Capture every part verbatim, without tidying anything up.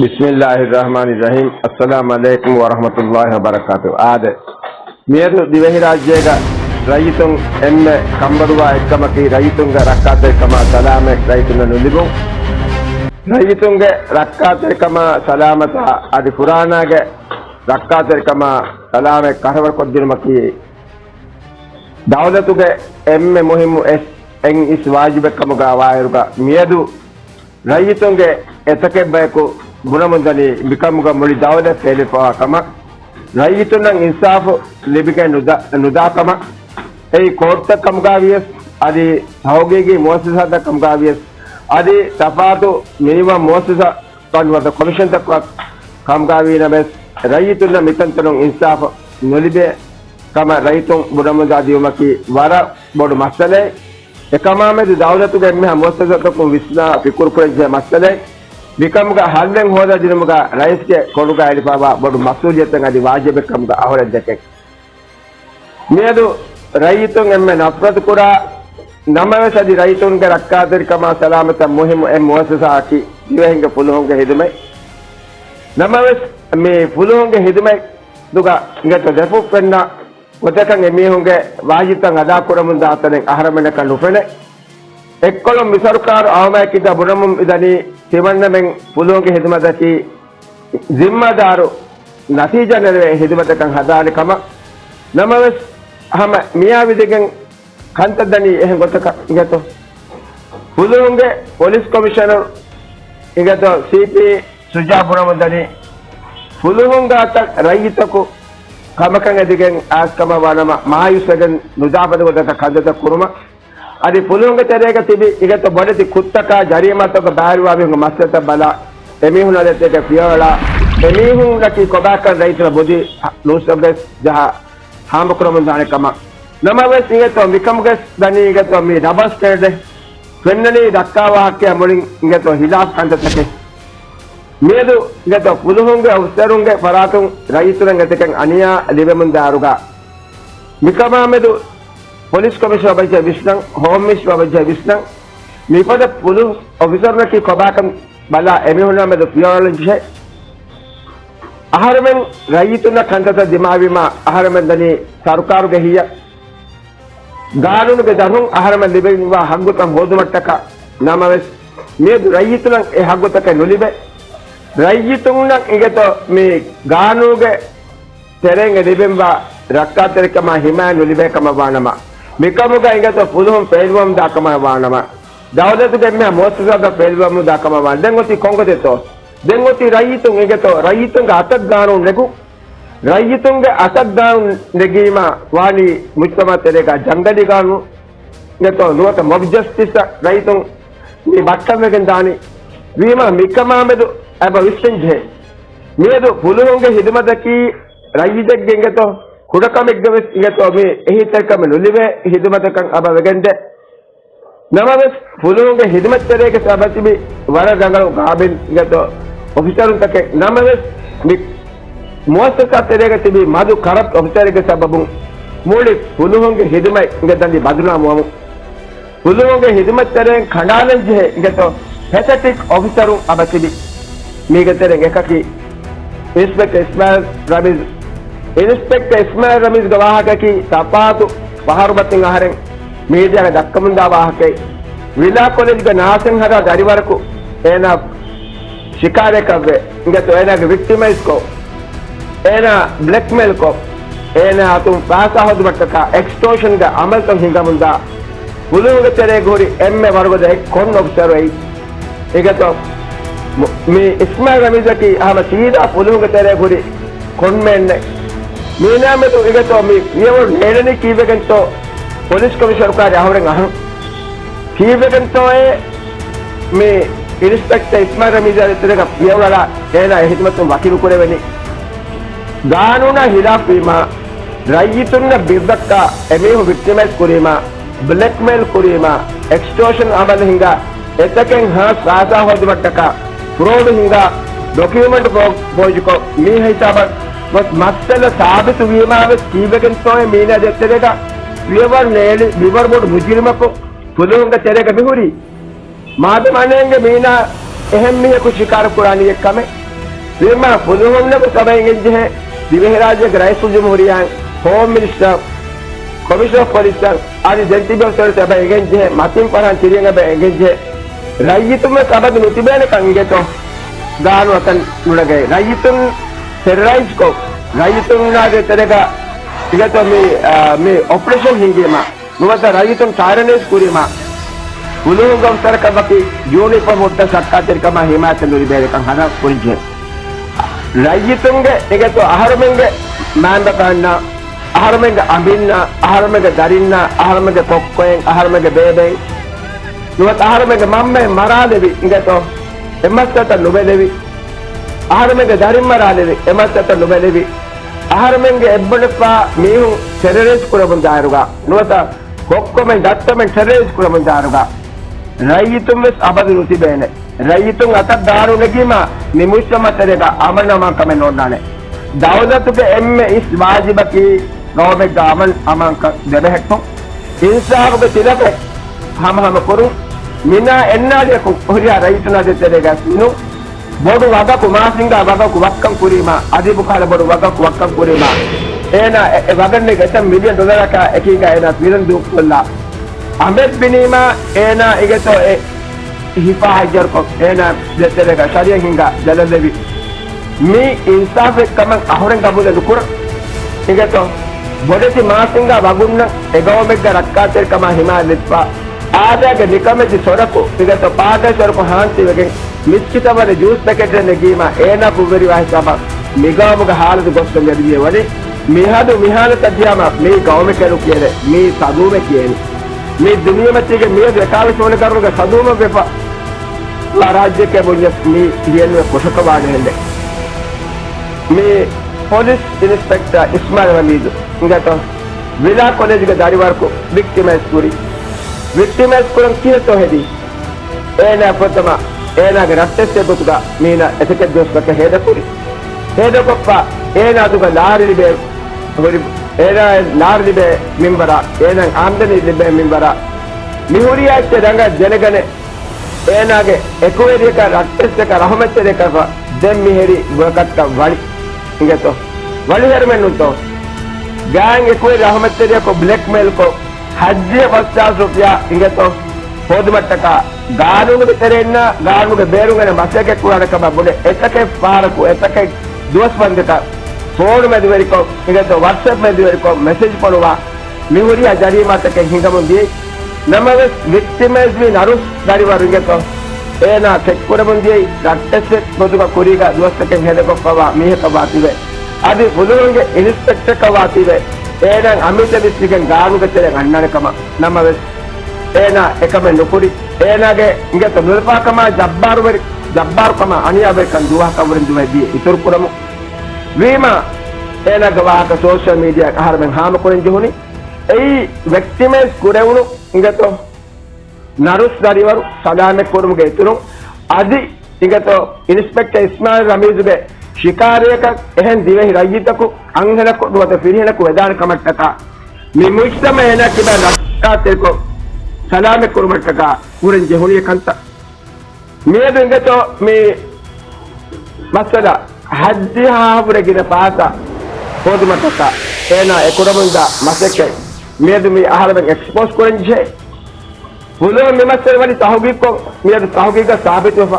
ބިސްމިއްލާހިއްރަޙްމާނިއްރަޙީމް. އައްސަލާމު ޢަލައިކުމް ވަރަޙްމަތުﷲި ވަބަރަކާތުހު. އާދެ، މިއަދު ދިވެހިރާއްޖޭގަ ރައްޔިތުން އެންމެ ކަންބޮޑުވާ އެއްކަމަކީ، ރައްޔިތުންގެ ރައްކާތެރިކަމާ ސަލާމަތް ރައްޔިތުންނަށް ނުލިބުން. ރައްޔިތުންގެ ރައްކާތެރިކަމާ ސަލާމަތާ އަދި ފުރާނާގެ ރައްކާތެރިކަމާ ސަލާމަތް ކަށަވަރުކޮށްދިނުމަކީ، ދައުލަތުގެ އެންމެ މުހިއްމު އެސް އެން އިސް ވާޖިބެއްކަމުގަ ވާއިރުގަ، މިއަދު ރައްޔިތުންގެ އެތަކެއް ބަޔަކު ބުނަމުން ދަނީ، މިކަމުގަ މުޅި ދައުލަތް ފެއިލިފަވާ ކަމަށް، ރައްޔިތުންނަށް އިންސާފު ލިބިގެން ނުދާ، ނުދާ ކަމަށް. އެއީ ކޯޓްތައް ކަމުގަ ވިޔަސް، އަދި ތަހުގީގީ މުއައްސަސާތައް ކަމުގަ ވިޔަސް، އަދި ތަފާތު މިނިވަން މުއައްސަސާ ނުވަތަ ކޮމިޝަންތަކުގެ ކަމުގަ ވީނަމަވެސް، ރައްޔިތުންނަށް މިތަންތަނުން އިންސާފު ނުލިބޭ ކަމަށް ރައްޔިތުން ބުނަމުންދާ ދިޔުމަކީ ވަރަށް ބޮޑު މައްސަލައެއް. އެކަމާމެދު ދައުލަތުގެ އެންމެހާ މުއައްސަސާތަކުން ވިސްނާ ފިކުރު ކުރަންޖެހޭ މައްސަލައެއް. މިކަމުގަ ހައްލެއް ހޯދާދިނުމުގަ ރައީސްގެ ކޮނޑުގަ އެޅިފައިވާ ބޮޑު މަސްއޫލިއްޔަތެއް އަދި ވާޖިބެއް ކަމުގަ އަހުރެން ދެކެން. މިއަދު ރައްޔިތުން އެންމެ ނަފްރަތު ކުރާ ނަމަވެސް، އަދި ރައްޔިތުންގެ ރައްކާތެރިކަމާ ސަލާމަތަށް މުހިއްމު އެއް މުއައްސަސާއަކީ ދިވެހިންގެ ފުލުހުންގެ ހިދުމަތް. ނަމަވެސް، މި ފުލުހުންގެ ހިދުމަތް ދުގަ އިނގޭތޯ ދެފުށް ފެންނަ ގޮތަކަށް އެމީހުންގެ ވާޖިބްތައް އަދާކުރަމުންދާ ތަނެއް އަހަރެމެންނަކަށް ނުފެނޭ. އެއްކޮޅުން މި ސަރުކާރު އައުމައި ކިތައް ބުނަމުން މިދަނީ ތިމަންނަމެން ފުލުހުންގެ ހިދުމަތަކީ ޒިންމާދާރު ނަތީޖާ ނެރެވޭ ހިދުމަތަކަށް ހަދާނެ ކަމަށް. ނަމަވެސް، ހަމަ މިއާ ވިދިގެން ކަންތައް ދަނީ އެހެން ގޮތަކަށް އިނގޭތޯ. ފުލުހުންގެ ޕޮލިސް ކޮމިޝަނަރު އިނގޭތޯ ސީޕީ ޝުޖާ ބުނަމުން ދަނީ، ފުލުހުންގާތައް ރައްޔިތަކު ކަމަކަށް އެދިގެން އައިސް ކަމަށް ވާނަމަ، މާޔޫސްވެގެން ނުދާ ފަދަ ގޮތަކަށް ކަންތައްތައް ކުރުމަށް. އަދި ފުލުހުންގެ ތެރޭގަ ތިބި އިނގޭތޯ ބޮޑެތި ކުށްތަކާ ޖަރީމާތަކަށް ބައިވެރިވާ މީހުންގެ މައްސަލަތައް ބަލާ، އެމީހުންނާ ދޭތެރޭގަ ފިޔަވަޅާ، އެމީހުންނަކީ ކޮބާކަން ރައްޔިތުންނަށް ބުދި ނޫސްވެސް ޖަހާ ހާމަކުރަމުން ދާނެ ކަމަށް. ނަމަވެސް އިނގޭތޯ މިކަމުގެ ދަނީ އިނގޭތޯ މި ޑަބަލް ސްޓޭންޑަޑެއް ފެންނަނީ ދައްކާ ވާހަކައާ މުޅިން އިނގޭތޯ ހިލާފް ކަންތައްތަކެއް. މިއަދު އިނގޭތޯ ފުލުހުންގެ އޮފިސަރުންގެ ފަރާތުން ރައްޔިތުންނަށް އެތަކެއް އަނިޔާ ލިބެމުން ދާއިރުގަ، މިކަމާމެދު ޕޮލިސް ކޮމިޝަނަރ ބައްޖެ ވިސްނަން، ހޯމް މިނިސްޓަރ ބައްޖެ ވިސްނަން، މިފަދަ ފުލުހުން އޮފިސަރުންނަކީ ކޮބާކަން ބަލާ އެމީހުންނާމެދު ފިޔަވަޅުން ޖެހޭ. އަހަރެމެން ރައްޔިތުންނަށް ކަންތައްތައް ދިމާވީމާ، އަހަރެމެން ދަނީ ސަރުކާރުގެ ހިތްޔަށް. ގާނޫނުގެ ދަށުން އަހަރެމެން ލިބެންވާ ހައްގުތައް ހޯދުމަށްޓަކާ. ނަމަވެސް، މިއަދު ރައްޔިތުންނަށް އެ ހައްގުތަކެއް ނުލިބޭ. ރައްޔިތުންނަށް އިނގޭތޯ މި ގާނޫނުގެ ތެރޭގަ ލިބެންވާ ރައްކާތެރިކަމާ ހިމާޔަތް ނުލިބޭ ކަމަށް ވާނަމަ، މިކަމުގަ އިނގޭތޯ ފުލުހުން ފެއިލްވަމުންދާ ކަމަށް ވާނަމަ، ދައުލަތުގެ އެންމެހާ މުއައްސަސާތައް ފެއިލްވަމުންދާ ކަމަށް ވާނަމަ، ދެން އޮތީ ކޮންގޮތެއްތޯ؟ ދެން އޮތީ ރައްޔިތުން އިނގޭތޯ، ރައްޔިތުންގެ އަތަށް ގާނޫނު ނެގުން. ރައްޔިތުންގެ އަތަށް ގާނޫނު ނެގީމާ ވާނީ މުޖްތަމަޢު ތެރޭގަ ޖަންގަލީ ގާނޫނު އިނގޭތޯ ނުވަތަ މޮބް ޖަސްޓިސްއަށް ރައްޔިތުން މި ބައްޓަންވެގެން ދާނީ. ވީމާ މިކަމާމެދު އެބަ ވިސްނަންޖެހޭ. މިއަދު ފުލުހުންގެ ހިދުމަތަކީ ރައްޔިތެއްގެ އިނގޭތޯ ކުޑަކަމެއްގަވެސް އިނގޭތޯ މި އެހީތެރިކަމެއް ނުލިބޭ ހިދުމަތަކަށް އެބަ ވެގެންދޭ. ނަމަވެސް، ފުލުހުންގެ ހިދުމަތްތެރޭގެ އެބަތިބި ވަރަށް ރަނގަޅު ގާބިލް އިނގޭތޯ އޮފިސަރުންތަކެއް. ނަމަވެސް، މި މުއައްސަސާ ތެރޭގަ ތިބި މަދު ކަރަޕްޓް އޮފިސަރެއްގެ ސަބަބުން މުޅި ފުލުހުންގެ ހިދުމަތް އިނގޭ ދަނީ ބަދުނާމުވަމުން. ފުލުހުންގެ ހިދުމަތްތެރެއިން ކަނޑާލަންޖެހޭ އިނގޭތޯ ޕެތެޓިކް އޮފިސަރުން އެބަތިބި. މީގެ ތެރެއިން އެކަކީ އިންސްޕެކްޓަ އިސްމާއިލް ރަމީޒް. އިންސްޕެކްޓަ އިސްމާއިލް ރަމީޒްގެ ވާހަކައަކީ ތަފާތު ފަހަރު މަތިން އަހަރެން މީޑިއާގަ ދައްކަމުންދާ ވާހަކައެއް. ވިލާ ކޮލެޖްގެ ނާސެންހަރާ ދަރިވަރަކު އޭނާ ޝިކާރަތަކަށްވެ އިނގޭތޯ އޭނާގެ ވިކްޓިމައިޒްކޮށް، އޭނާ ބްލެކްމެއިލްކޮށް، އޭނާ އަތުން ފައިސާ ހޯދުމަށްޓަކާ އެކްސްޓޯޝަންގެ އަމަލުތައް ހިނގަމުންދާ ފުލުހުންގެ ތެރޭގަ ހުރި އެންމެ ވަރުގަދަ އެއް ކޮން އޮފިސަރު އެއީ. އިނގޭތޯ މު-، މި އިސްމާއިލް ރަމީޒަކީ ހަމަ ސީދާ ފުލުހުންގެ ތެރޭގަ ހުރި ކޮންމެއެއްނެއް. މީނާމެދު އިނގޭތޯ މި ފިޔަވަޅު ނޭޅެނީ ކީއްވެގެންތޯ ޕޮލިސް ކޮމިޝަނަރު ކާރި އަހުރެން އަހަން. ކީއްވެގެންތޯއޭ މި އިންސްޕެކްޓަ އިސްމާއިލް ރަމީޒާ ދޭތެރޭގަ ފިޔަވަޅަށް އޭނާ އެ ހިދުމަތުން ވަކިވެ ކުރެވެނީ؟ ގާނޫނާ ހިލާފްވީމާ، ރައްޔިތުންނަށް ބިއްވައްކާ އެމީހުން ވިކްޓިމައިޒް ކުރީމާ، ބްލެކްމެއިލް ކުރީމާ، އެކްސްޓޯޝަން އަމަލު ހިނގާ، އެތަކެއް ހާސް ފައިސާ ހޯދުމަށްޓަކާ ފްރޯޑު ހިނގާ، ޑޮކިއުމަންޓް ފޯ-، ފޯޖުކޮށް، މީ ހިސާބަށް ގޮސް މައްސަލަ ސާބިތު ވީމާވެސް ކީއްވެގެންތޯއޭ މީނާ ދޭތެރޭގަ ފިޔަވަޅު ނޭޅި މިވަރު ބޮޑު މުޖުރިމަކު ފުލުހުންގެ ތެރޭގަ މިހުރީ؟ މާދަމާ ނޭނގެ މީނާ އެހެން މީހަކު ޝިކާރަ ކުރާނީ އެއްކަމެއް. ވީމާ ފުލުހުންނަކު އެބަ އެނގެންޖެހޭ ދިވެހިރާއްޖޭގެ ރައީސުލްޖުމްހޫރިއްޔާއަށް، ހޯމް މިނިސްޓަރ، ކޮމިޝަނަށް ފޮރިސްޓަރ އަދި ދެން ތިބި އޮފިސަރުން އެބަ އެނގެންޖެހޭ މަތިން ފަށާން ތިރިއަށް އެބަ އެނގެންޖެހޭ. ރައްޔިތުން ވެސް އަބަދު ނުތިބޭނެކަން އިނގޭތޯ ގާނޫނަކަށް ނުނަގައި. ރައްޔިތުން ޓެރަރައިޒްކޮށް، ރައްޔިތުންނާ ދޭތެރޭގަ އިނގޭތޯ މި، އާ، މި އޮޕަރޭޝަން ހިންގީމަ. ނުވަތަ ރައްޔިތުން ޓައިރަނައިޒް ކުރީމަ، ފުލުހުންގެ އޮފިސަރަކަށް ވަކި ޔޫނީފޯމް ހުއްޓަ ރައްކާތެރިކަމާ ހިމާޔަތެއް ނުލިބޭނެކަން ހަނދާން ކުރިންޖެހޭ. ރައްޔިތުންގެ އިނގޭތޯ އަހަރުމެންގެ މައިންބަފައިންނާ، އަހަރުމެންގެ އަނބިންނާ، އަހަރުމެންގެ ދަރިންނާ، އަހަރުމެންގެ ކޮއްކޮއިން، އަހަރުމެންގެ ބޭބެއިން، ނުވަތަ އަހަރުމެންގެ މަންމައެއް މަރާލެވި އިނގޭތޯ އެ މައްސަލަތައް ނުބެލެވި، އަހަރުމެންގެ ދަރިން މަރާލެވި އެ މައްސަލަތައް ނުބެލެވި، އަހަރުމެންގެ އެއްބޮޑެއްފާ މީހުން ޓެރަރައިޒް ކުރަމުން ދާއިރުގަ، ނުވަތަ ކޮއްކޮމެން ދައްތަމެން ޓެރަރައިޒް ކުރަމުން ދާއިރުގަ، ރައްޔިތުން ވެސް އަބަދު ނުތިބޭނެ. ރައްޔިތުން އަތަށް ދާނު ނެގީމަ، މި މުޖްތަމައުތެރޭގަ އަމަން އަމާންކަމެއް ނޯންނާނެ. ދައުލަތުގެ އެންމެ އިސް ވާޖިބަކީ ގައުމެއްގަ އަމަން އަމާންކަން ދެބެހެއްޓުން. އިންސާފުގެ ތިލަފެއް ހަމަހަމަ ކުރުން. މިނާ އެންނާލިޔަކު ހުރިހާ ރައްޔިތުންނާ ދޭތެރޭގަ މިނު ބޮޑު ވަގަކު މާސިންގާ ވަގަކު ވައްކަން ކުރީމަ، އަދިބު ކަހަލަ ބޮޑު ވަގަކު ވައްކަން ކުރީމަ، އޭނާ އެ، އެ ވަގަށް ނެގި އެތައް މިލިއަން ޑޮލަރަކާ އެކީގަ އޭނާ ވިލަން ދޫކޮށްލާ. އަނބެއް ބިނީމަ އޭނާ އިނގޭތޯ އެ ހިފާ ހައްޔަރުކޮށް، އޭނާ ދޭތެރޭގަ ޝަރީއަތް ހިންގާ ޖަލަށްލެވި. މީ އިންސާފެއް ކަމަށް އަހުރެން ގަބޫލެއް ނުކުރަން. އިނގޭތޯ ބޮޑެތި މާސިންގާ ވަގުންނަށް އެ ގައުމެއްގަ ރައްކާތެރިކަމާ ހިމާޔަތް ލިބިފަ، އާދައިގެ ނިކަމެތި ސޮރަކު، އިނގޭތޯ ޕާކަށި ސޮރަކު ހާންތިވެގެން، މިސްކިތަށް ވަނީ ޖޫސް ޕެކެޓެއް ނެގީމަ، އޭނާ ކުށްވެރިވާ ހިސާބަށް މިގައުމުގެ ހާލަތު ގޮސްފަ މިއަދު މިއެ ވަނީ. މިހާދު މިހާލަތަށް ދިޔާމަ، މީ ގައުމެކޭ ނުކިޔޭނެ، މީ ސަދޫމެކޭ ކިޔޭނީ. މީ ދުނިޔެމަތީގެ މިއަދު އެކާވީސް ވަނަ ގަރުނުގެ ސަދޫމަށް ވެފަ ވާ ރާއްޖެކޭ ބުންޏަސް މީ ލިޔެންވެ ކޮށަކަށް ވާނެހެންނެއް. މި ޕޮލިސް އިންސްޕެކްޓަރ އިސްމާއިލް ރަމީޒު އިނގޭތޯ ވިލާ ކޮލެޖުގެ ދަރިވަރަކު ވިކްޓިމައިޒް ކުރި. ވިކްޓިމައިޒް ކުރަން ކިހިނެއްތޯ ހެދީ؟ އޭނާ ފުރަތަމަ އޭނާގެ ރައްޓެއްސެއް ގޮތުގަ މީނަ އެތަކެއް ދުވަސްވަކަށް ހޭދަކުރި. ހޭދަކޮށްފަ އޭނާ ދުގަ ލާރި ލިބޭ ހުރި، އޭނާ ލާރި ލިބޭ މިންވަރާ، އޭނާ އާމްދަނީ ލިބޭ މިންވަރާ، މިހުރި އައްޗެއް ރަނގަޅަށް ދެނެގަނެ، އޭނާގެ އެކުވެރިޔަކަށް ރައްޓެއްސަކަށް ރަހުމަތްތެރިޔަކަށްފަ ދެން މިހެރި ބުރަކަށްޓަށް ވަޅި އިނގޭތޯ؟ ވަޅި ހެރުމެއްނުތޯ؟ ގާތް އެކުވެރި ރަހުމަތްތެރިޔަކު ބްލެކްމެއިލްކޮށް ހައްޖިހަ ފަސް ހާސް ރުފިޔާ އިނގޭތޯ ހޯދުމަށްޓަކާ ގާނޫނުގެ ތެރެއިންނާ ގާނޫނުގެ ބޭރުން އޭނަ މަސައްކަތް ކުރާނެ ކަމަށް ބުނެ އެތަކެއް ފަހަރަކު އެތަކެއް ދުވަސް ބަންދެތަ ފޯނު މެދުވެރިކޮށް އިނގޭތޯ ވަޓްސްއެޕް މެދުވެރިކޮށް މެސެޖް ފޮނުވާ މި ހުރިހާ ޖަރީމާތަކެއް ހިނގަމުން ދިޔައީ. ނަމަވެސް ވިކްޓިމައިޒްވި ނަރުސް ދަރިވަރު އިނގޭތޯ އޭނާ ޗެކްކުރަމުން ދިޔައީ ރައްޓެއްސެއް ގޮތުގަ ކުރީގަ ދުވަސްތަކެއް ހޭދަކޮށްފަވާ މީހަކަށް ވާތީވެ. އަދި ފުލުހުންގެ އިންސްޕެކްޓަރަކަށް ވާތީވެ. އޭނާ އަމިއްލަ ވިސްނިގެން ގާނޫނުގެ ތެރެއަށް އަންނާނެ ކަމަށް. ނަމަވެސް އޭނާ އެކަމެއް ނުކުރި. އޭނާގެ އިނގޭތޯ ނުލަފާކަމާ ޖައްބާރުވެރި، ޖައްބާރުކަމާ އަނިޔާވެރިކަން ދުވަހަކަށްވުރެން ދުވަހެއް ދިޔަ އިތުރުކުރަމުން. ވީމާ އޭނާގެ ވާހަކަ ސޯޝަލް މީޑިއާއަށް އަހަރުމެން ހާމަކުރަން ޖެހުނީ. އެއީ ވިކްޓިމައިޒް ކުރެވުނު އިނގޭތޯ ނަރުސް ދަރިވަރު ސަލާމަތްކުރުމުގެ އިތުރުން އަދި އިނގޭތޯ އިންސްޕެކްޓަރ އިސްމާއިލް ރަމީޒުގެ ޝިކާރަޔަކަށް އެހެން ދިވެހި ރައްޔިތަކު އަންހެނަކު ނުވަތަ ފިރިހެނަކު ވެދާނެ ކަމަށްޓަކާ މި މުޖްތަމައަށް އޭނާ ކިބައިން ރައްކާތެރިކޮށް ސަލާމަތްކުރުމަށްޓަކާ ކުރަން ޖެހުނީ ކަންތައް. މިއަދު އިނގޭތޯ މި މައްސަލަ ހައްޖިހާ ހުރެ ގިނަ ފަހަތަށް ހޯދުމަށްޓަކާ އޭނާ އެކުރަމުންދާ މަސައްކަތް މިއަދު މި އަހަރުމެން އެކްސްޕޯޒް ކުރަން ޖެހޭ. ފުލުހުން މި މައްސަލަ ވަނީ ތަހުގީގުކޮށް، މިއަދު ތަހުގީގަށް ސާބިތުވެފަ.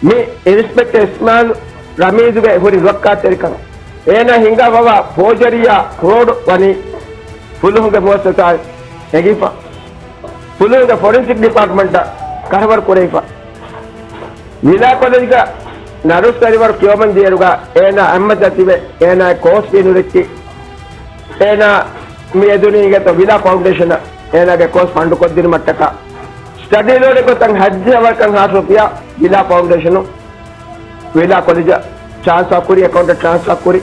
މި އިންސްޕެކްޓަރ އިސްމާއިލް ރަމީޒުގެ ހުރި ރައްކާތެރިކަން، އޭނާ ހިންގާފަވާ ފޯޖަރީއާ ފްރޯޑް ވަނީ ފުލުހުންގެ މުއައްސަސާއިން އެނގިފަ. ފުލުހުންގެ ފޮރެންސިކް ޑިޕާޓްމަންޓަށް ކަރަވަރު ކުރެވިފަ. ވިލާ ކޮލެޖްގަ ނަރުސް ދަރިވަރު ކިޔަވަމުން ދިޔައިރުގަ އޭނާ އަތްމައްޗަށް ތިބެ އޭނާ ކޯސް ބިނުރެއްކި. އޭނާ މި އެދުނީ އިނގޭތޯ ވިލާ ފައުންޑޭޝަނަށް އޭނާގެ ކޯސް ފަންޑު ކޮށްދިނުމަށްޓަކާ. ސްޓަޑީ ލޯނެއް ގޮތަށް ހައްޖިހަ ވަރަކަށް ހާސް ރުފިޔާ ވިލާ ފައުންޑޭޝަނު ވިލާ ކޮލެޖަށް ޓްރާންސްފާ ކުރި، އެކައުންޓަށް ޓްރާންސްފާ ކުރި.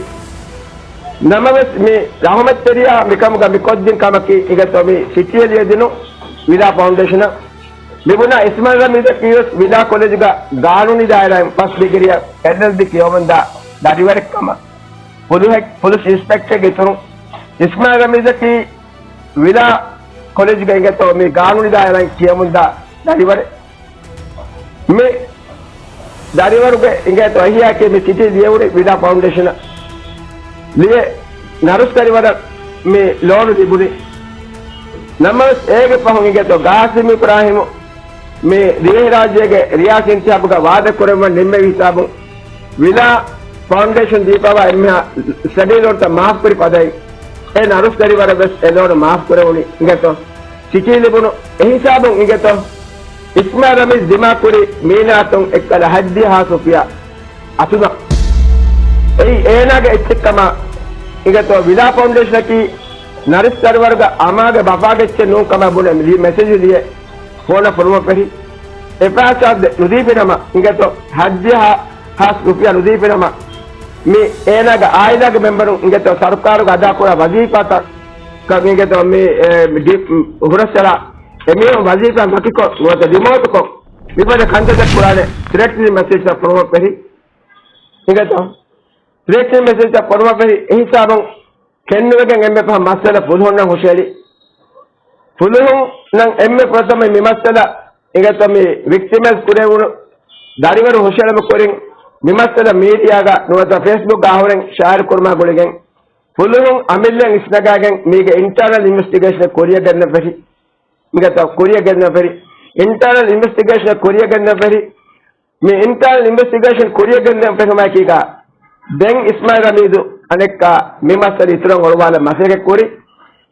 ނަމަވެސް، މި ރަހުމަތްތެރިޔާ މިކަމުގަ މި ކޮށްދިން ކަމަކީ އިނގޭތޯ މި ސިޓީއަށް ލިޔެދިނު ވިލާ ފައުންޑޭޝަނަށް. މިބުނާ އިސްމާއިލް ރަމީޒަކީވެސް ވިލާ ކޮލެޖުގަ ގާނޫނީ ދާއިރާއިން ފަސް ޑިގްރީއަށް އެލްއެލްބީ ކިޔަވަމުންދާ ދަރިވަރެއްކަމަށް ފުލުހެއް، ފުލުސް އިންސްޕެކްޓަރެއްގެ އިތުރުން އިސްމާއިލް ރަމީޒަކީ ވިލާ ކޮލެޖުގަ އިނގޭތޯ މި ގާނޫނީ ދާއިރާއިން ކިޔަމުންދާ ދަރިވަރެއް. މި ދަރިވަރުގެ އިނގޭތޯ އެހީއަކީ މި ޗިޓީ ލިޔެވުނީ ވިލާ ފައުންޑޭޝަނަށް. ލިޔެ ނަރުސް ދަރިވަރަށް މި ލޯނު ލިބުނީ. ނަމަވެސް އޭގެ ފަހުން އިނގޭތޯ ގާސިމް އިބްރާހިމު މި ދިވެހިރާއްޖޭގެ ރިޔާސީ އިންތިހާބުގަ ވާދަ ކުރެވުމަށް ނިންމެވި ހިސާބުން ވިލާ ފައުންޑޭޝަން ދީފަވާ އެންމެހާ ސްޓަޑީ ލޯންތައް މާފް ކުރި ފަދައިން އެ ނަރުސް ދަރިވަރަށް ވެސް އެ ލޯނު މާފް ކުރެވުނީ އިނގޭތޯ ޗިޓީ ލިބުނު އެހިސާބުން އިނގޭތޯ އިސްމާއިލް ރަމީޒް ދިމާކުރި މީނާއަތުން އެއްކަލަ ހަތްދިހަ ހާސް ރުފިޔާ އަތުލަ. އެއީ އޭނާގެ އެއްޗެއްކަމަށް އިނގޭތޯ ވިލާ ފައުންޑޭޝަނަކީ ނަރުސް ދަރިވަރުގެ އަމާގެ ބަފާގެ އެއްޗެއް ނޫން ކަމަށް ބުނެ މި މެސެޖު ލިޔެ ފޯނަށް ފޮނުވަން ފެށި. އެ ފައިސާ ދެ-، ނުދީފިނަމަ އިނގޭތޯ ހަތްދިހަ ހާސް ރުފިޔާ ނުދީފިނަމަ މި އޭނާގެ އާއިލާގެ މެމްބަރުން އިނގޭތޯ ސަރުކާރުގެ އަދާކުރާ ވަޒީފާތައް ކަން އިނގޭތޯ މި، އެ، މި ޑި-، ހުރަސްއަރާ އެމީހުން ވަޒީފާ މަކިކޮށް ނުވަތަ ރިމޯޓުކޮށް މިފަދަ ކަންތައްތައް ކުރާނެ ތްރެޓްނިން މެސެޖްތައް ފޮނުވަން ފެށި. އިނގޭތޯ ތްރެޓްނިން މެސެޖްތައް ފޮނުވަން ފެށި އެހިސާބުން ކެންނުވެގެން އެންމެ ފަހު މައްސަލަ ފުލުހުންނަށް ހުށައެޅި. ފުލުހުންނަށް އެންމެ ފުރަތަމަ މި މައްސަލަ އިނގޭތޯ މި ވިކްޓިމައިޒް ކުރެވުނު ދަރިވަރު ހުށައެޅުމު ކުރިން މި މައްސަލަ މީޑިއާގަ ނުވަތަ ފޭސްބުކްގަ އަހުރެން ޝެއަރ ކުރުމާ ގުޅިގެން ފުލުހުން އަމިއްލައިން އިސްނަގާގެން މީގެ އިންޓާނަލް އިންވެސްޓިގޭޝަނެއް ކުރިއަށް ގެންދަން ފެށި. އިނގޭތޯ ކުރިއަށް ގެންދަން ފެށި. އިންޓާނަލް އިންވެސްޓިގޭޝަނެއް ކުރިއަށް ގެންދަން ފެށި. މި އިންޓާނަލް އިންވެސްޓިގޭޝަން ކުރިއަށް ގެންދަން ފެށުމާއެކީގަ ދެން އިސްމާއިލް ރަމީޒު އަނެއްކާ މި މައްސަލަ އިތުރަށް އޮޅުވާލަން މަސައްކަތް ކުރި.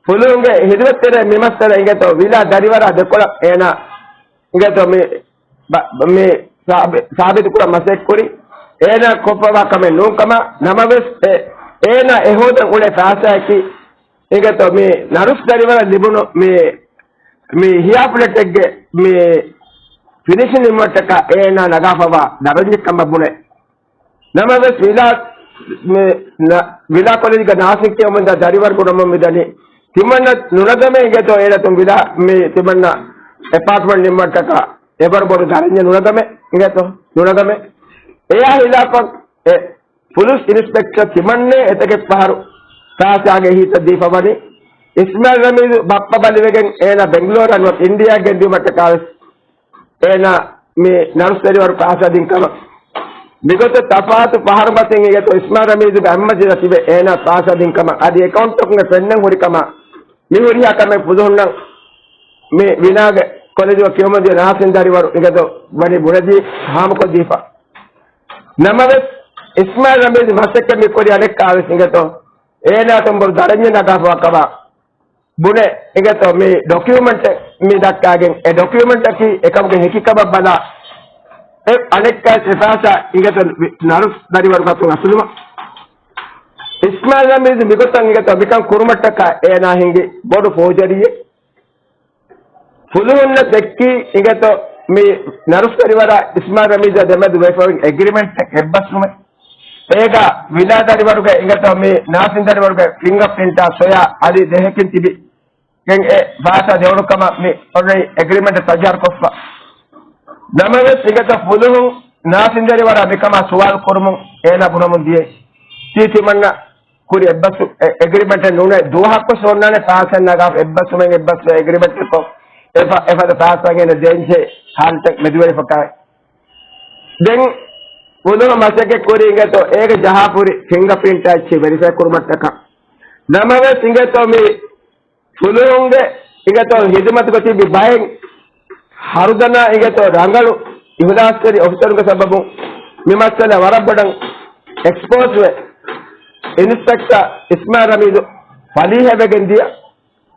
ފުލުހުންގެ ހިދުމަތްތެރޭ މި މައްސަލަ އިނގޭތޯ ވިލާ ދަރިވަރާ ދެކޮޅަށް އޭނާ އިނގޭތޯ މި ބަ-، މި ސާބި-، ސާބިތުކުރަން މަސައްކަތް ކުރި. އޭނާ ކޮށްފަވާ ކަމެއް ނޫން ކަމަށް ނަމަވެސް އެ-، އޭނާ އެ ހޯދަން އުޅޭ ފައިސާއަކީ އިނގޭތޯ މި ނަރުސް ދަރިވަރަށް ލިބުނު މި، މި ހިޔާ ފްލެޓެއްގެ މި ފިނިޝިން ނިންމަށްޓަކާ އޭނާ ނަގާފަވާ ދަރަންޏެއް ކަމަށް ބުނެ. ނަމަވެސް ވިލާ، މި، ނަ-، ވިލާ ކޮލެޖްގެ ނާސިން ކިޔަމުންދާ ދަރިވަރު ކުރަމުން މިދަނީ ތިމަންނަ ނުނަގަމޭ އިނގޭތޯ އޭނަތުން ވިލާ މި ތިމަންނަ އެޕާޓްމަންޓް ނިންމަށްޓަކާ އެވަރު ބޮޑު ދަރަންޏެއް ނުނަގަމޭ އިނގޭތޯ ނުނަގަމޭ. އެޔާ ހިލާފަށް އެ ފުލުސް އިންސްޕެކްޓަރ ތިމަންނޭ އެތަކެއް ފަހަރު ފައިސާގެ އެހީތައް ދީފަ ވަނީ. އިސްމާއިލް ރަމީޒު ބައްޕަ ބަލިވެގެން އޭނާ ބެންގްލޯރަށް ނުވަތަ އިންޑިޔާ ގެންދިއުމަށްޓަކާވެސް އޭނާ މި ނަރުސް ދަރިވަރު ފައިސާ ދިން ކަމަށް. މިގޮތަށް ތަފާތު ފަހަރު މަތިން އިނގޭތޯ އިސްމާއިލް ރަމީޒުގެ އަތްމަޖިލަށް ތިބެ އޭނާ ފައިސާ ދިން ކަމަށް އަދި އެކައުންޓަކުން ފެންނަން ހުރި ކަމަށް މި ހުރިހާ ކަމެއް ފުލުހުންނަށް މި ވިލާގެ ކޮލެޖުގަ ކިޔަމުންދިޔަ ނާސިން ދަރިވަރު އިނގޭތޯ ވަނީ ބުނެދީ ހާމަކޮށްދީފަ. ނަމަވެސް، އިސްމާއިލް ރަމީޒު މަސައްކަތް މި ކުރި އަނެއްކާވެސް އިނގޭތޯ، އޭނާ ތުނބުރު ދަރަންޏެއް ނަގާފަވާ ކަމަށް ބުނެ އިނގޭތޯ، މި ޑޮކިއުމަންޓެއް މި ދައްކާގެން، އެ ޑޮކިއުމަންޓަކީ އެކަމުގެ ހެކިކަމަށް ބަލާ، އެ އަނެއްކާ ސިފާސާ އިނގޭތޯ ނަރުސް ދަރިވަރު ގަތުން އަސުލުމަށް. އިސްމާއިލް ރަމީޒު މިގޮތަށް އިނގޭތޯ މިކަން ކުރުމަށްޓަކާ އޭނާ ހިނގި ބޮޑު ފޯޖަރީއެއް. ފުލުހުންނަށް ދެއްކީ އިނގޭތޯ މި ނަރުސް ދަރިވަރާ އިސްމާއިލް ރަމީޒާ ދެމެދު ވެފަވި އެގްރިމެންޓެއް އެއްބަސްވުމެއް. އޭގަ ވިލާ ދަރިވަރުގެ އިނގޭތޯ މި ނާސިން ދަރިވަރުގެ ފިންގަ ޕްރިންޓާ ސޮޔާ އަދި ދެހެކިން ތިބި ގެން އެ ފައިސާ ދެވުނު ކަމަށް މި އޮންލައިން އެގްރިމެންޓް ތައްޔާރު ކޮށްފަ. ނަމަވެސް އިނގޭތޯ ފުލުހުން ނާސިން ދަރިވަރާ މިކަމާ ސުވާލު ކުރުމުން އޭނާ ބުނަމުން ދިޔައީ ތީ ތިމަންނަ ކުރި އެއްބަސް، އެ-، އެގްރިމެންޓެއް ނޫނޭ، ދުވަހަކުވެސް އޮންނާނެ ފައިސާ ނަގާ އެއްބަސްވުމެއް އެއްބަސްވެ އެގްރިމެންޓެއްކޮށް، އެފަ-، އެފަދަ ފައިސާ ގެނެ ދޭންޖެހޭ ހާލަތެއް މެދުވެރިފަކާއި. ދެން ފުލުހުން މަސައްކަތް ކުރީ އިނގޭތޯ، އޭގެ ޖަހާފުރި ފިންގަ ޕްރިންޓާ އެއްޗެއް ވެރިފައި ކުރުމަށްޓަކާ. ނަމަވެސް އިނގޭތޯ މި ފުލުހުންގެ އިނގޭތޯ ހިދުމަތުގަ ތިބި ބައެއް ހަރުދަނާ އިނގޭތޯ ރަނގަޅު އިހުލާސްތެރި އޮފިސަރުންގެ ސަބަބުން މި މައްސަލަ ވަރަށް ބޮޑަށް އެކްސްޕޯޒްވެ، އިންސްޕެކްޓަރ އިސްމާއިލް ރަމީދު ފަލީހަވެގެން ދިޔަ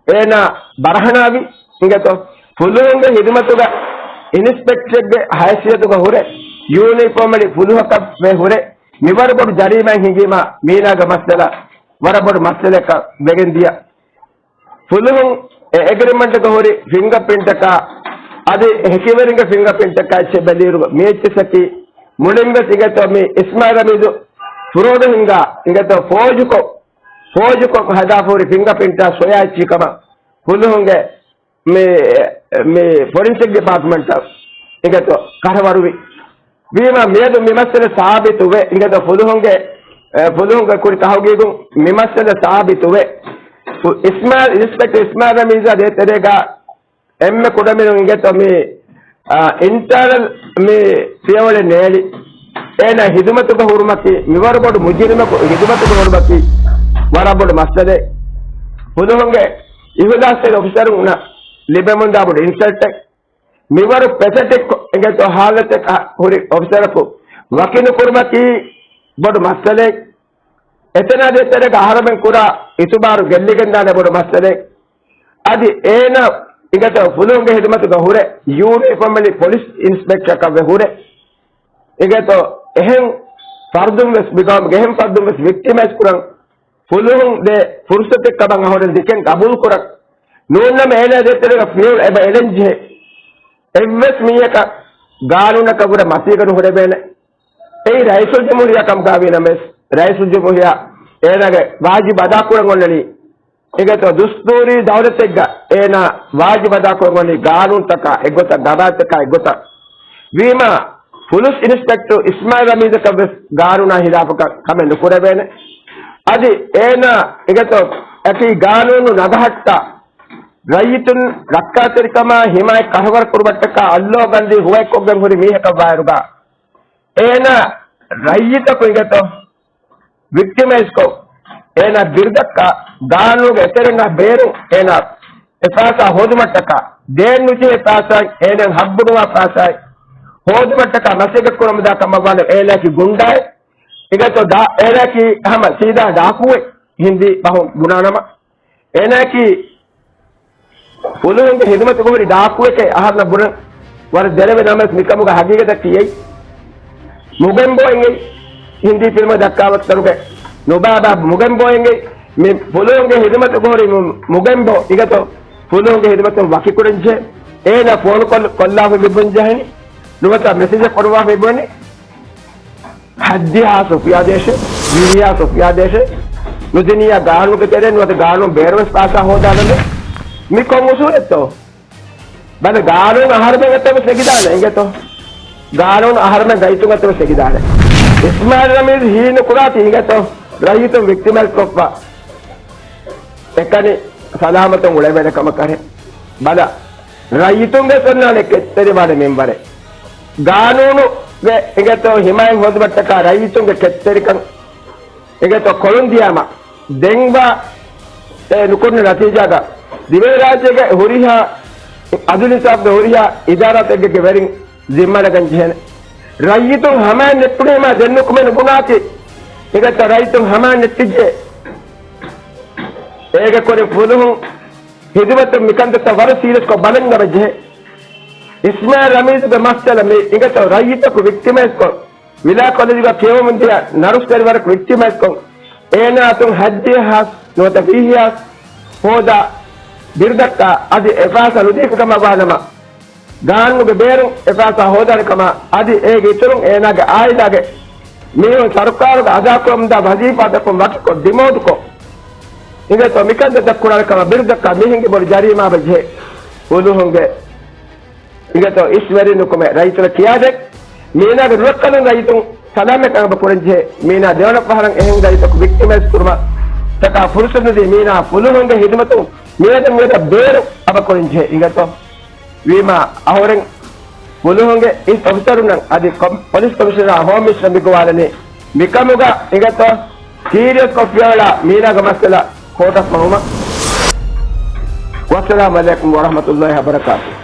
އޭނާ ބަރަހަނާވި އިނގޭތޯ ފުލުހުންގެ ހިދުމަތުގަ އިންސްޕެކްޓަރެއްގެ ހައިސިއްޔަތުގަ ހުރެ، ޔޫނީފޯމަލީ ފުލުހަކަށް ވެ ހުރެ، މިވަރު ބޮޑު ޖަރީމާއެއް ހިނގީމާ މީނާގެ މައްސަލަ ވަރަށް ބޮޑު މައްސަލައަކަށް ވެގެން ދިޔަ. ފުލުހުން އެ އެގްރިމެންޓްގަ ހުރި ފިންގަ ޕްރިންޓަކާ އަދި ހެކިވެރިންގެ ފިންގަ ޕްރިންޓަކާ އެއްޗެއް ބެލިއިރު މި އެއްޗިއްސަކީ މުޅިންވެސް އިނގޭތޯ މި އިސްމާއިލް ރަމީދު ފުރޯޑު ހިންގާ އިނގޭތޯ ފޯޖުކޮށް، ފޯޖުކޮށް ހަދާފަހުރި ފިންގަ ޕްރިންޓާ ސޮޔާ އެއްޗި ކަމަށް ފުލުހުންގެ މި، މި ފޮރެންސިކް ޑިޕާޓްމަންޓަށް އިނގޭތޯ ކަށަވަރުވި. ވީމާ މިއަދު މި މައްސަލަ ސާބިތުވެ، އިނގޭތޯ ފުލުހުންގެ، އެ، ފުލުހުންގެ ކުރި ތަހުގީގުން މި މައްސަލަ ސާބިތުވެ، އިސްމާއިލް، އިންސްޕެކްޓަރ އިސްމާއިލް ރަމީޒާ ދޭތެރޭގަ އެންމެ ކުޑަމިނުން އިނގޭތޯ މި، އާ، އިންޓާނަލް މި ފިޔަވަޅެއް ނޭޅި. އޭނާ ހިދުމަތުގަ ހުރުމަކީ، މިވަރު ބޮޑު މުޖުރިމަކު ހިދުމަތުގަ ހުރުމަކީ ވަރަށް ބޮޑު މައްސަލައެއް. ފުލުހުންގެ އިހުލާސްތެރި އޮފިސަރުންނަށް ލިބެމުންދާ ބޮޑު އިންސަލްޓެއް. މިވަރު ޕެތެޓިކް އިނގޭތޯ ހާލަތެއް ހުރި އޮފިސަރަކު ވަކިނުކުރުމަކީ ބޮޑު މައްސަލައެއް. އެތަނާ ދޭތެރޭގަ އަހަރެމެން ކުރާ އިތުބާރު ގެއްލިގެންދާނެ ބޮޑު މައްސަލައެއް. އަދި އޭނާ އިނގޭތޯ ފުލުހުންގެ ހިދުމަތުގަ ހުރެ ޔޫނީފޯމަލީ ޕޮލިސް އިންސްޕެކްޓަކަށްވެ ހުރެ. އިނގޭތޯ އެހެން ފަރުދުން ވެސް މިގައުމުގެ އެހެން ފަރުދުން ވެސް ވިކްޓިމައިޒް ކުރަން ފުލުހުން ދޭ ފުރުސަތެއް ކަމަށް އަހުރެން ދެކެން ގަބޫލު ކުރަން. ނޫންނަމަ އޭނާ ދޭތެރޭގަ ފިޔަވަޅު އެބަ އެޅެން ޖެހޭ. އެއްވެސް މީހަކަށް ގާނޫނަކަށް ވުރެ މަތީގަ ނުހުރެވޭނެ. އެއީ ރައީސުލްޖުމްހޫރިއްޔާ ކަމުގައިވީ ނަމަވެސް، ރައީސުލްޖުމްހޫރިއްޔާ އޭނާގެ ވާޖިބު އަދާކުރަން އޮންނަނީ. އިނގޭތޯ ދުސްތޫރީ ދައުލަތެއްގަ އޭނާ ވާޖިބު އަދާކުރަން އޮންނަނީ ގާނޫނުތަކާ އެއްގޮތަށް، ގަވާއިދުތަކާ އެއްގޮތަށް. ވީމާ، ފުލުސް އިންސްޕެކްޓަރު އިސްމާއިލް ރަމީޒަކަށް ވެސް ގާނޫނާ ހިލާފަކަށް ކަމެއް ނުކުރެވޭނެ. އަދި އޭނާ އިނގޭތޯ އެކީ ގާނޫނު ނަގަހައްޓާ، ރައްޔިތުން ރައްކާތެރިކަމާ ހިމާޔަތް ކަށަވަރު ކުރުމަށްޓަކާ އައްލޯ ގަންދީ ހުވައެއްކޮށްގެން ހުރި މީހަކަށް ވާއިރުގަ، އޭނާ ރައްޔިތަކު އިނގޭތޯ ވިކްޓިމައިޒްކޮށް، އޭނާ ބިރުދައްކާ، ގާނޫނުގެ އެތެރެއިންނާ ބޭރުން އޭނާ އެފާސާ ހޯދުމަށްޓަކާ، ދޭން ނުޖެހޭ ފާސާއެއް، އޭނާ ހައްގު ނުވާ ފާސާއެއް ހޯދުމަށްޓަކާ މަސައްކަތް ކުރަމުންދާ ކަމަށްވާނެ. އޭނާއަކީ ގުންޑާއެއް. އިނގޭތޯ ދާ، އޭނާއަކީ ހަމަ ސީދާ ޑާކޫއެއް ހިންދީ ބަހުން ބުނާނަމަ. އޭނާއަކީ ފުލުހުންގެ ހިދުމަތުގަ ހުރި ޑާކޫއެކޭ އަހަރުންނަށް ބުނަން ވަރަށް ދެރަވެ ނަމަވެސް މިކަމުގަ ހަގީގަތަކީ އެއީ. މުގެންބޯއެއް އެއީ. ހިންދީ ފިލްމަށް ދައްކާ ވައްތަރުގެ ނުބާބާ މުގެންބޯއެއް އެއީ. މި ފުލުހުންގެ ހިދުމަތުގަ ހުރި މު-، މުގެންބޯ އިނގޭތޯ ފުލުހުންގެ ހިދުމަތުން ވަކިކުރަންޖެހޭ. އޭނާ ފޯނު ކޮށް-، ކޮށްލާފަ މިބުންޖެހެނީ. ނުވަތަ މެސެޖެއް ކޮށްވާފަ މިބުނީ. ހައްދިހާސް އުފިޔާދޭށޭ، ވީހާސް އުފިޔާދޭށޭ، ނުދިނިއްޔާ ގާނޫނުގެ ތެރޭ ނުވަތަ ގާނޫނު ބޭރުވެސް ފާސާ ހޯދާނަމޭ. މި ކޮން އުސޫލެއްތޯ؟ ބަލަ، ގާނޫނު އަހަރުމެން އަތަށް ވެސް ނެގިދާނެ އިނގޭތޯ. ގާނޫނު އަހަރުމެން ރައްޔިތުން އަތަށް ވެސް ނެގިދާނެ. އިސްމާއިލް ރަމީޒް ހީނުކުރާތީ އިނގޭތޯ ރައްޔިތުން ވިކްޓިމައިޒް ކޮށްފަ. އެކަނި ސަލާމަތުން އުޅެވޭނެ ކަމަކަށް. ބަލަ، ރައްޔިތުންގެ ސޮންނާނެ ކެތްތެރިވާނެ މިންވަރެއް. ގާނޫނުގެ އިނގޭތޯ ހިމާޔަތް ހޯދުމަށްޓަކާ ރައްޔިތުންގެ ކެތްތެރިކަން އިނގޭތޯ ކޮޅުން ދިޔާމަ، ދެންވާ އެ ނުކުންނަ ނަތީޖާގަ ދިވެހިރާއްޖޭގެ ހުރިހާ އަދުލު އިންސާފުގެ ހުރިހާ އިދާރާތަކެއްގެ ވެރިން ޒިންމާ ނަގަން ޖެހޭނެ. ރައްޔިތުން ހަމައަށް ނެއްޓުނީމާ ދެން ނުކުމެ ނުބުނާތީ. އިނގޭތޯ ރައްޔިތުން ހަމައަށް ނެއްޓިއްޖެ. އޭގެ ކުރިން ފުލުހުން ހިދުމަތުން މިކަންތައްތައް ވަރަށް ސީރިއަސްކޮށް ބަލަން އަވަ ޖެހޭ. އިސްމާއިލް ރަމީޒުގެ މައްސަލަ މި އިނގޭތޯ ރައްޔިތަކު ވިކްޓިމައިޒްކޮށް، ވިލާ ކޮލެޖުގަ ކިޔަވަމުންދިޔަ ނަރުސް ދަރިވަރަކު ވިކްޓިމައިޒްކޮށް، އޭނާއަތުން ހައްދިހާސް ނުވަތަ ވީހާސް ހޯދާ ބިރުދައްކާ އަދި އެފާސާ ނުދީފި ކަމަށްވާނަމަ، ގާނޫނުގެ ބޭރުން އެފާސާ ހޯދާނެ ކަމަށް އަދި އޭގެ އިތުރުން އޭނާގެ އާއިލާގެ މީހުން ސަރުކާރުގަ އަދާކުރަމުންދާ ވަޒީފާތަކުން ވަކިކޮށް ޑިމޯޓްކޮށް، އިނގޭތޯ މިކަންތައް ކުރާނެ ކަމަށް ބިރުދައްކާ މީހުންގެ ބޮޑު ޖަރީމާ ވެއްޖެ. ފުލުހުންގެ އިނގޭތޯ އިސްވެރިން ނުކުމެ ރައްޔިތުންނަށް ކިޔާދޭ. މީނާގެ ރުޅަކަލުން ރައްޔިތުން ސަލާމަތްކަން އަބަ ކުރަންޖެހޭ. މީނާ ދެވަނަ ފަހަރަށް އެހެން ރައްޔިތަކު ވިކްޓިމައިޒް ކުރުމަށް ތަކާ ފުރުސަތު ނުދީ މީނާ ފުލުހުންގެ ހިދުމަތުން މިއަދަށް މިއަދަށް ބޭރު އަބަ ކުރަންޖެހޭ. އިނގޭތޯ ވީމާ އަހުރެން ފުލުހުންގެ އިސް އޮފިސަރުންނަށް އަދި ކޮ-، ޕޮލިސް ކޮމިޝަނަރ ހޯމް މިނިސްޓަރ މިގޮވާލަނީ މިކަމުގަ އިނގޭތޯ ސީރިއަސްކޮށް ފިޔަވަޅާ މީނާގެ މައްސަލަ ކޯޓަށް ފަހުމަށް. ވައްސަލާމް އަލައިކުމް ވަރަހްމަތުﷲ ވަބަރަކާތުހު.